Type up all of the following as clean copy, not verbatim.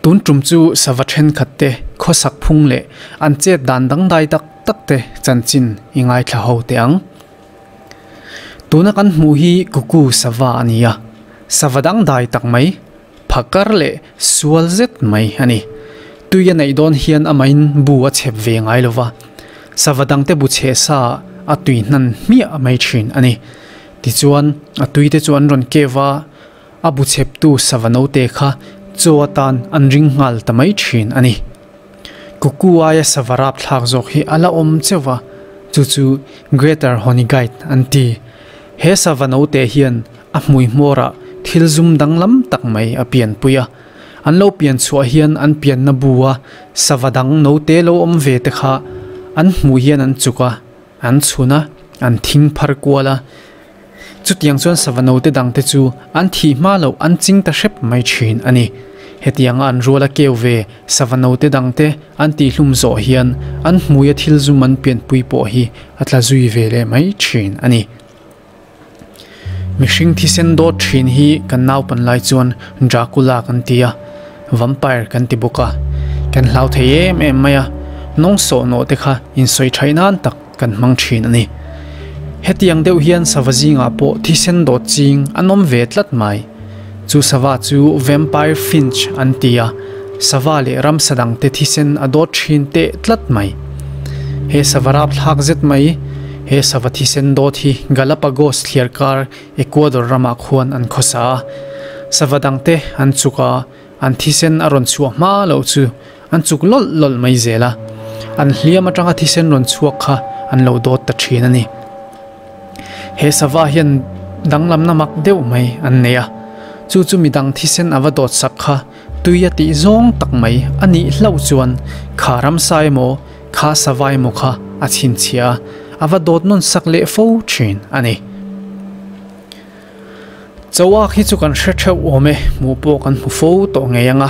Tun tum chu sava thenkhat te khawsak phung leh an chet dan dangdai tak tak te chanchin i ngaithla ho teh ang. Tuna kan hmuh hi kuku sava a ni a, sava dangdai tak mai, phakar leh sual zet mai a ni. Tui a neih dawn hian amahin bu a chhep ve ngai lo va, sava dangte bu chheh sa a tui hnan hmiah mai thin a ni. Tichuan a tuite chu an rawn keu va, A bu chheptu sava note kha chaw atan an ring nghal ta mai thin a ni. Kuku aia sava rapthlak zawk hi a la awm cheuh va, chu chu Greater Honeyguide an ti. He sava note hian a hmui hmawrah thil zum danglam tak mai a pianpui a. An lo pian chhuah hian an pianna bu a sava dang note lo awm ve te kha an hmuh hian an chuk a, an chhun a, an thing phar kual a. Chutiang chuan sava note dangte chu an thih hma loh an ching ta hrep mai thin a ni. Hetianga an ruala keu ve sava note dangte an tihhlum zawh hian an hmuia thil zum an pianpui pawh hi a tla zui ve leh mai thin a ni. Mihring thisen dawt thin hi kan naupan lai chuan Dracula kan ti a, vampire kan ti bawk a. Kan hlau thei em em mai a, nawng sawh nawh te kha insawi thaih nan tak kan hmang thin a ni. Hetiang deuh hian sava zingah pawh thisen dawt ching an awm ve tlat mai. Chu sava chu Vampire Finch an ti a, sava leh ramsa dangte thisen a dawt thin teh tlat mai. He sava rapthlak zet mai, he sava thisen dawt hi Galapagos thliarkar Ecuador ramah khuan an khawsa a. Sava dangte an chuk a, an thisen a rawn chhuah hma loh chu An chuk lawlh lawlh mai zel a, an hliam atanga thisen rawn chhuak kha an lo dawt ta thin a ni. He sava hian danglamna mak deuh mai an nei a, chu chu midang thisen a va dawt sak kha tui a tih zawng tak mai a nih hlauh chuan kha ramsa emaw kha sava emaw kha a chhinchhiah a, a va dawt nawn sak leh fo thin a ni. Chauak hi chu kan hre theuh awm e, hmuh pawh kan hmu fo tawh ngei ang a.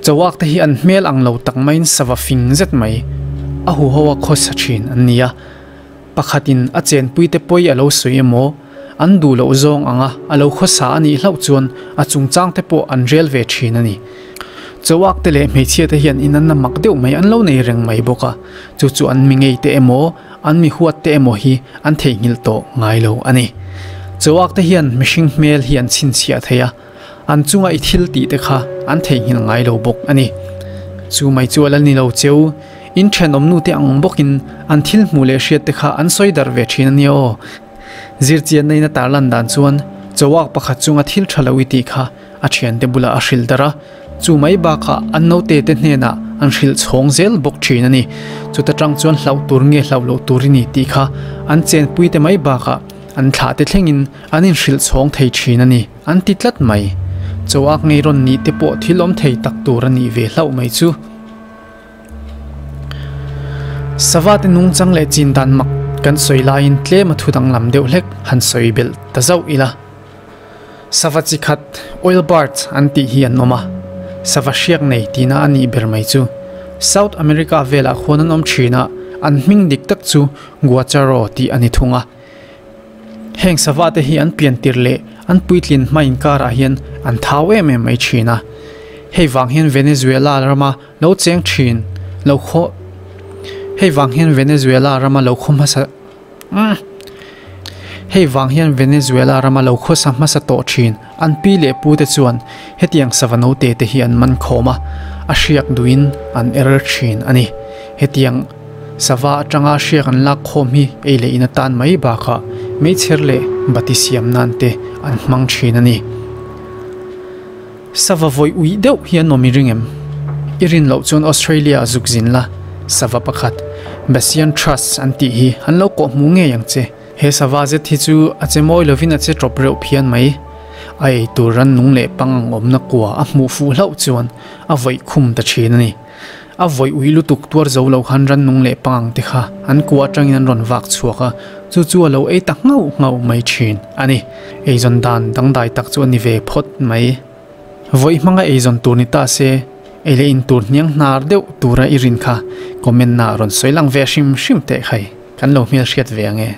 Chauak te hi an hmel ang lo tak maiin sava fing zet mai, a huho a khawsa thin an ni a. Pakhatin a chenpui te pawi a lo sawi emaw, an duh loh zawng anga a lo khawsa a nih hlauh chuan a chungchang te pawh an rel ve thin a ni. Chauak te leh hmeichhia te hian inanna mak deuh mai an lo nei reng mai bawk a, chu chu an mi ngei te emaw, An mi huat te emaw hi an theihnghilh tawh ngai lo a ni. Chawak te hian mihring hmel hi an chhinchhiah thei a, an chunga i thil tih te kha an theihnghilh ngai lo bawk a ni. Chu mai chu a la ni lo cheu, in thenawmnu te ang bawkin an thil hmuh leh hriat te kha an sawi darh ve thin a nia aw. Zirchianna in a tarlan dan chuan chawak pakhat chunga thil tha lo i tih kha a thiante bulah a hrilh darh a, chu mai bakah an naute te hnenah an hrilh chhawng zel bawk thin a ni. Chuta tang chuan hlauh tur nge hlauh loh tur i ni tih kha an chenpui te mai bakah an thlah te thlengin an inhrilh chhawng thei thin a ni, an ti tlat mai. Chawak ngei rawn nih te pawh thil awm thei tak tur a nih ve hlauh mai chu. Sava te nungchang leh chin dan mak kan sawi laiin tlem a thu danglam deuh hlek han sawi belh ta zauh ila. Sava chi khat oil birds an tih hi an awm a, sava hriak nei tihna a nih ber mai chu. South America velah khuan an awm thin a, an hming dik tak chu Guacharo tih a ni thung a. Heng sava te hi an pian tir leh an puitlin hma inkarah hian an thau em em mai thin a. Hei vang hian Venezuela rama lo cheng thin lo khaw Hei vang hian Venezuela rama lo khaw hmasa Hei vang hian Venezuela rama lo khawsa hmasa tawh thin an pi leh pu te chuan hetiang sava note te hi an man khawm a, a hriak duhin an er thin a ni. Hetiang sava atanga hriak an lak khawm hi ei leh in atan mai bakah meichher leh bati siam nan te an hmang thin a ni. Sava vawi uih deuh hi an awm i ring em? I rin loh chuan Australia a zuk zin la, sava pakhat, Bassian Trust an tih hi an lo kawh hmu ngei ang che. He sava zet hi chu a che mawi lovin a che tawp reuh phian mai. A ei tur rannung leh pang ang awmna kua a hmuh fuh hlauh chuan a vawih khum ta thin a ni. A vawi ui lutuk tuar zo lo khan rannung leh pangang te kha an kua atangin an rawn vak chhuak a, chu chu a lo ei ta nghauh nghauh mai thin a ni. Eizawn dan dangdai tak chu a ni ve phawt mai. Vawi hmanga eizawn tur ni ta se, ei leh in tur hniang hnar deuh tura i rin kha comment-na rawn sawi lang ve hrim hrim teh khai, kan lo hmelhriat ve ang e.